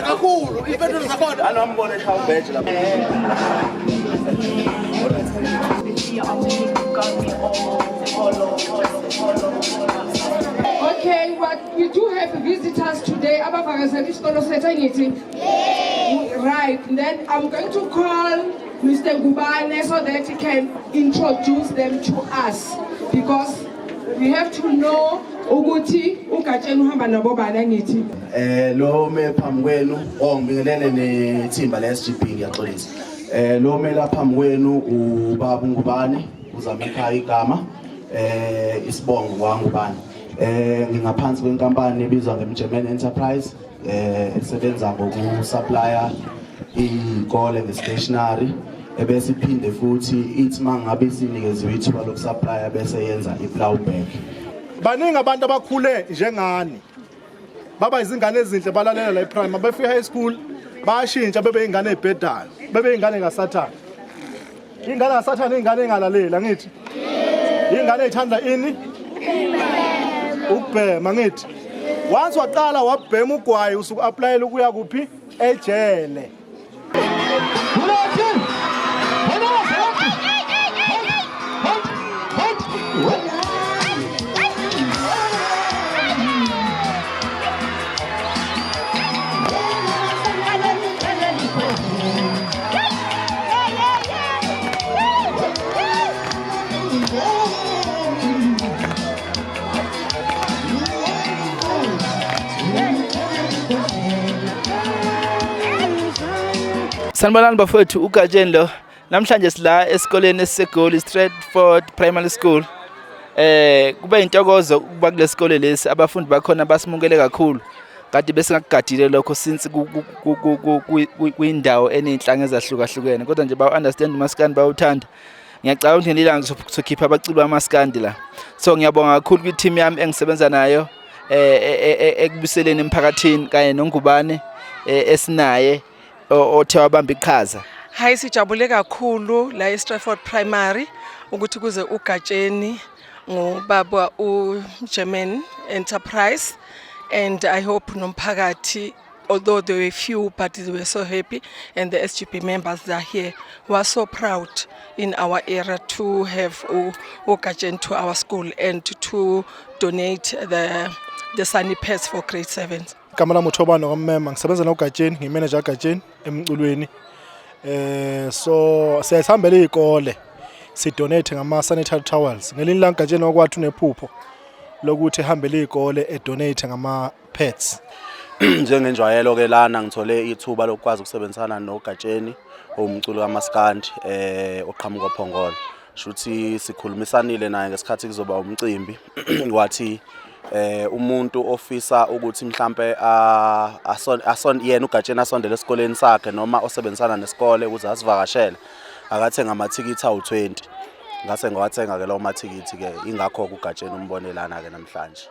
Kakhulu impendulo zakhona Anombona eshaya ubheje lapha. Okay, what we do have visitors today. Abavakashele isikolo sethu angithi? Right, then I'm going to call Mr. Ngubane so that he can introduce them to us because we have to know ukuthi uGatsheni uhamba nabo bani angithi. Lo me phambi kwenu, oh, ngibingelele nethimba la SGB, ngiyaxolisa. Lo me la phambi kwenu ubaba uNgubane, uzama ekhaya igama, isibongo kwaNgubane. Ngingaphansi kwenkampani ebizwa ngeMgerman Enterprise, esebenza ngokusupplya izikole nge-stationery, ebese iphinde futhi ithi mangabe sinikeziwe ithuba lokusupplya bese yenza i-plough bag. Baningi abantu abakhule njengani, baba izingane ezinhle, balalela la eprime, befika high school bayashintsha, bebe ingane ezibhedayo, bebe ingane kaSathane. Ingane kaSathane ingane engalaleli, angithi? Ingane ezithanda ini? Ukubhema, angithi? Once waqala wabhema ugwayi, usuku applyela ukuya kuphi? Ejele. Sanibonani bafowethu, uGatsheni lo. Namhlanje sila esikoleni esiseGoli, Stratford Primary School. Kube intokozo ukuba kulesikole lesi, abafundi bakhona basimukele kakhulu. Kade besingakugadile lokho since kuyindawo eney'nhlanga ezahlukahlukene, kodwa nje bawu-understand umaskandi, bawuthanda. Ngiyacabanga ukuthi ngelinye ilanga sokhipha abaculi bamaskandi la. So ngiyabonga kakhulu kwi-team yami engisebenza nayo ekubuseleni emphakathini kanye noNgubane esinaye othe wabamba iqhaza. Hayi, sijabule kakhulu la eStratford Primary ukuthi kuze uGatsheni ngubaba uGerman Enterprise, and I hope nomphakathi, although there were few, but they were so happy, and the SGB members are here. We are so proud in our area to have uGatsheni to our school and to donate the sunny pads for grade 7. Igama lami uThobano kaMmema, ngisebenza noGatsheni, ngimanager kaGatsheni emculweni. So siyasihambela izikole sidonate ngama sanitary towels. Ngelinye ilanga Gatsheni wakwathi unephupho lokuthi ehambele izikole edonate ngama pads. Njengenjwayelo ke lana ngithole ithuba lokwazi ukusebenzisana noGatsheni, owumculo kaMaskandi oqhamuka oPhongolo. Shuthi sikhulumisanile naye ngesikhathi kuzoba umcimbi, wathi umuntu ofisa ukuthi mhlambe ason yena uGatsheni asondele esikoleni sakhe noma osebenzisana nesikole ukuze asivakashele akathenga amathikithi awu20. Ngase ngiwathenga ke lawo mathikithi ke, ingakho uGatsheni umbonelana ke namhlanje.